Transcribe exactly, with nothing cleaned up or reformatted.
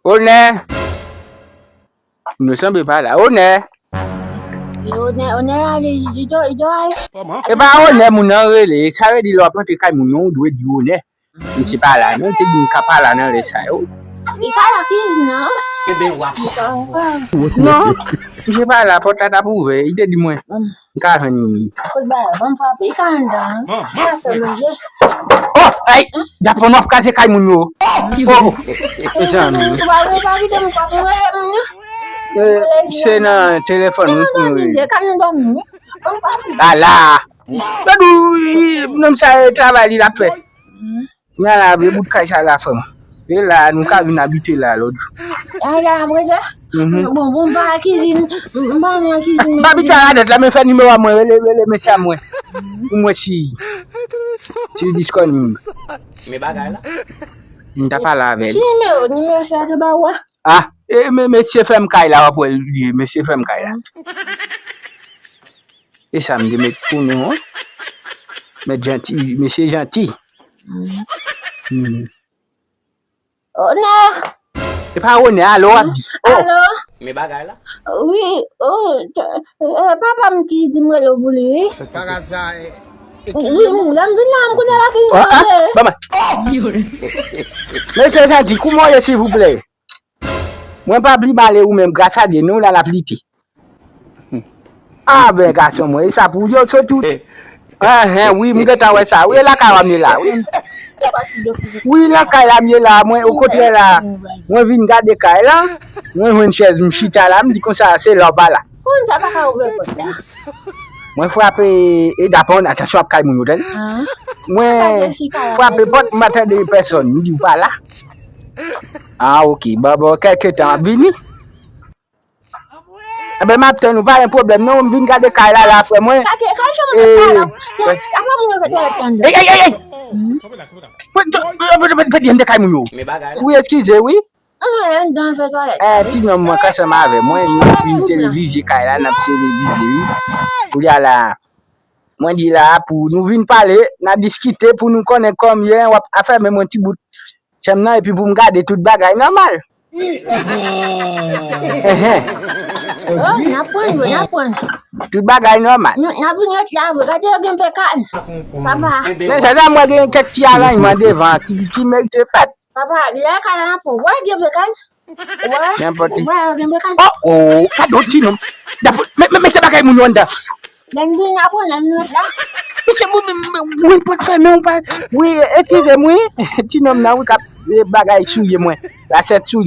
Onè. Nou sanble pa la. Onè. Onè, Onè ale, li do, li do al. E pa Onè moun nan rele. Sa vle di lè w ap rantre kay moun nan, ou dwe di Onè. Misye pa la, non, te di m ka pa la nan lè sa yo. Li pa la kizin nan. Ebe w ap chapo. Non, misye pa la, pòt la t ap ouvè. Li te di mwen, m ka jwenn li. Kout bagay, ban m frape, li ka anndan. Li ka fè manje. Oh, ay, Japon w ap kraze kay moun yo. Oh, mezanmi. Ou pa, ou pa kite m frape, ou rele moun yo. Eh, se nan telefòn wi pou nou rele. Ka nou dòmi wi. Ala. Gad ou, nonm sa e travay li l ap fè. Kounye a la, e bout kay sa la fè m. E la, nou ka vin abite la lòt jou. A, la, apre sa? Mhm. Bon, bon, m pa kizin, m pa nan kizin. M pa abite a la dèt la, men fè nimewo a mwen, rele, rele mesye a mwen. Pou mwen si, si li disponib. Men bagay la. M ta pale avè li. Ki nimewo? Nimewo sa te ba ou a? Ah, e men mesye fè m kay la, w ap wè l ye, mesye fè m kay la. E sa m te met pou nou, hein? Met janti, mesye janti. Hmm. Onè! E pa Onè, alo, w ap di. Oh! Alo? Men bagay la? Wi, oh, t- eh, papa m ki di m rele w pou li, wi. Wi, wi, lè m vin la, m konnen la ki. Oh, ah, ban mwen. Mesye janti, kouman w ye, silvouplè? Mwen pa pli male ou menm, gras a Dye, nou la n ap lite. Ah, ben, gason mwen, e sa pou yo sot tout. Enhen, wi, m gentan wè sa. Wi, e lakay la m ye la, wi. Wi, lakay la m ye la, mwen, okontrè la, mwen vin gade kay la, mwen jwenn chèz, m chita la, m di konsa, se la w pa la. Konn sa pa ka ouvè pòt la. Mwen frape, e dapan, atansyon ap kay moun yo, tande. Ah. Mwen frape pòt, m pa tande pèsòn, m di w pa la. Ah, ok, ban, ban, kèlke tan, ap vini. Enben, m ap tann ou, pa gen pwoblèm, non, m vin gade kay la, la, frè mwen. Kake, kay chan mwen pa la. Apa moun yo fè twalèt anndan? Ey, ey, ey, ey! Pèdi anndan kay moun yo. Wi, eskize, wi. Anndan fè twalèt. Eh, ti nonm mwen k ansanm avè mwen, nou ap vin televize kay la, n ap televize li. Kounye a la, mwen di la, pou nou vin pale, n a diskite, pou nou konnen konbyen w ap afèmen mwen ti bout chanm nan, epi pou m gade tout bagay nòmal. Enhen. Oh, n ap pran yo, n ap pran. Tout bagay nòmal. N ap vin ret la, wi. Gade yo gen pekad. Papa. Men sa la, mwen gen kèk ti aranjman devan ki, ki merite fèt. Papa, lè kay la nan pran, wè gen pekad. Wè, wè gen pekad. Oh, oh, gade yon ti nonm. Men, men, men se bagay moun yo anndan. Lè n vin apre, lè n met la. Mesye, mwen, mwen, mwen, mwen pot fèmen ou pa. Wi, eskize m, wi. Ti nonm nan, wi, k ap, eh, bagay souye mwen. Lasèt souye.